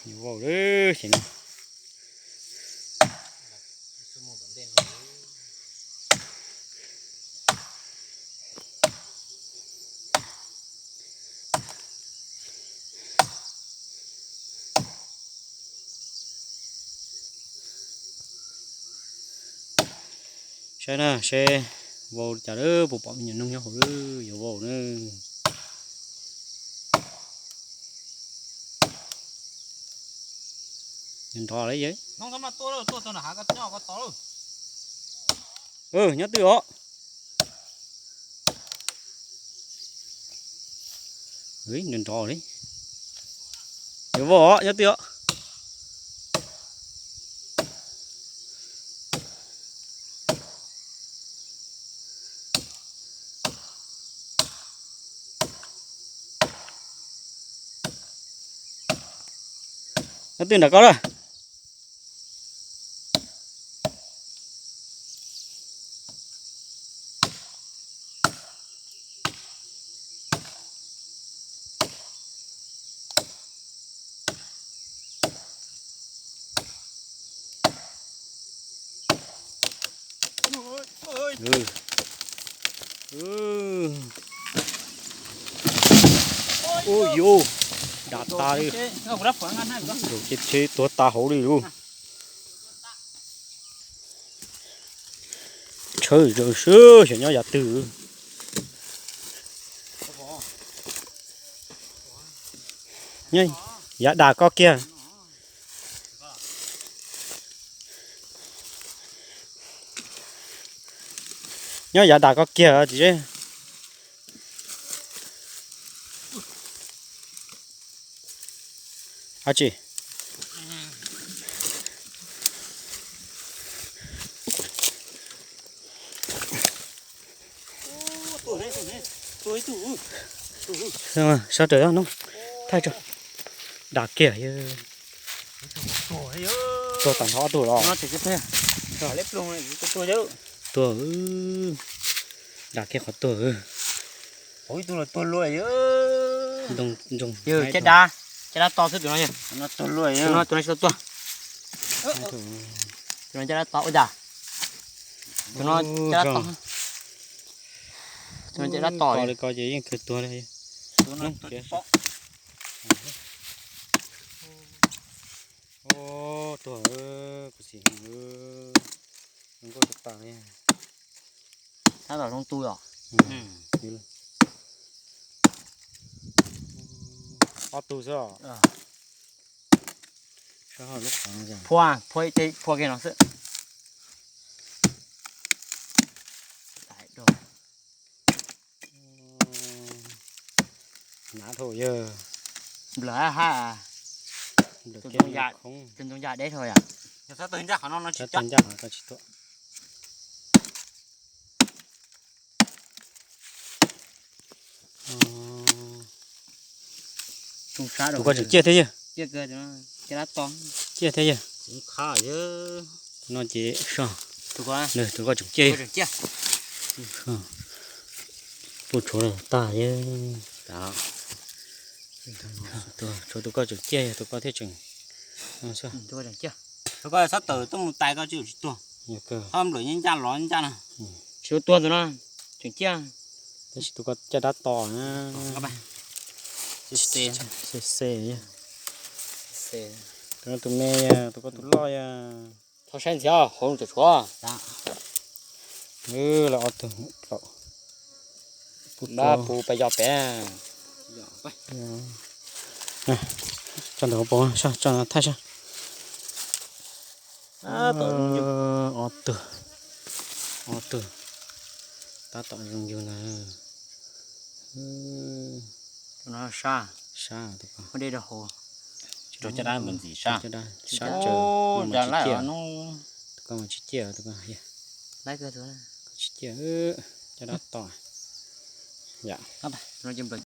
Vau lawm xyem no. Saib na, saib vau li cas lawm, puas pom me nyuam noog nyob hauv lawm, yuav vau na. Nrov lawm. Nyob twj os. Nrov nrov li. Yuav vau os, nyob twj os. Nyob twj nram koj lawm. Ub yuv, dam tas li. Ces tuag tas hauv li lauj. Tshawb zog xwb xyov nyob yav twg. Nyob yav dam koj kiag. Nyob yav dam koj kiag tsis seb. Ab tsi. Sab raws no thaij tso. Dam kiag. Tuag tag nrho ob tug los. Tuag. Dam kiag qhov tuag. Ntoo, ntoo. Caj dab, caj dab to xwb tus no. Tus no, tus no tsis tau tuag. Tus no caj dab to ua cas. Tus no caj dab to. Tus no caj dab to li ko ces yeej kawg tuag li. Tuag, kuv xim heev, zoo nkauj tag tas li. Tab tom zoo tu os. Ob tug xwb os. Phua, phua ib teg, phua kiag no xwb. Nav dhau yawg. Nplawm hab hab. Tus ntoo yaj deb dhau yom. Yog txhob tawg ncaj qhov no no tsis tuaj. Tus koj tseem ciaj thiab yawg. Ciaj thiab yawg. Tus no ces soj. Tus koj tseem ciaj. Puj tshuav tag yawg. Tshuav tus koj tseem ciaj, yog tus koj thiaj tseem. Tus koj txhob tawm tuaj mus tais koj tsis tuag. Txhob nplawm ncaj los ncaj no. Tsis tuag tus no, tseem ciaj. Tab sis tus koj caj dab to na. Xe xe. Tus no tus me, tus koj tus loj yog. Txhob saib ntxiv hauv tsam tshuav. Lawv ob tug. Pab puv pais yos pem. Tso ntawm hauv paus, tso thaij sab. Ob tug, ob tug. Tab tom zoo yug ntag. Tus no sab, sab tus ko. Muaj dej rau hauv. Tsis rau caj dab ntxim sab. Sab tsawv, tus ko mas tsis ciaj, tus ko tsis ciaj, caj dab to. Yam.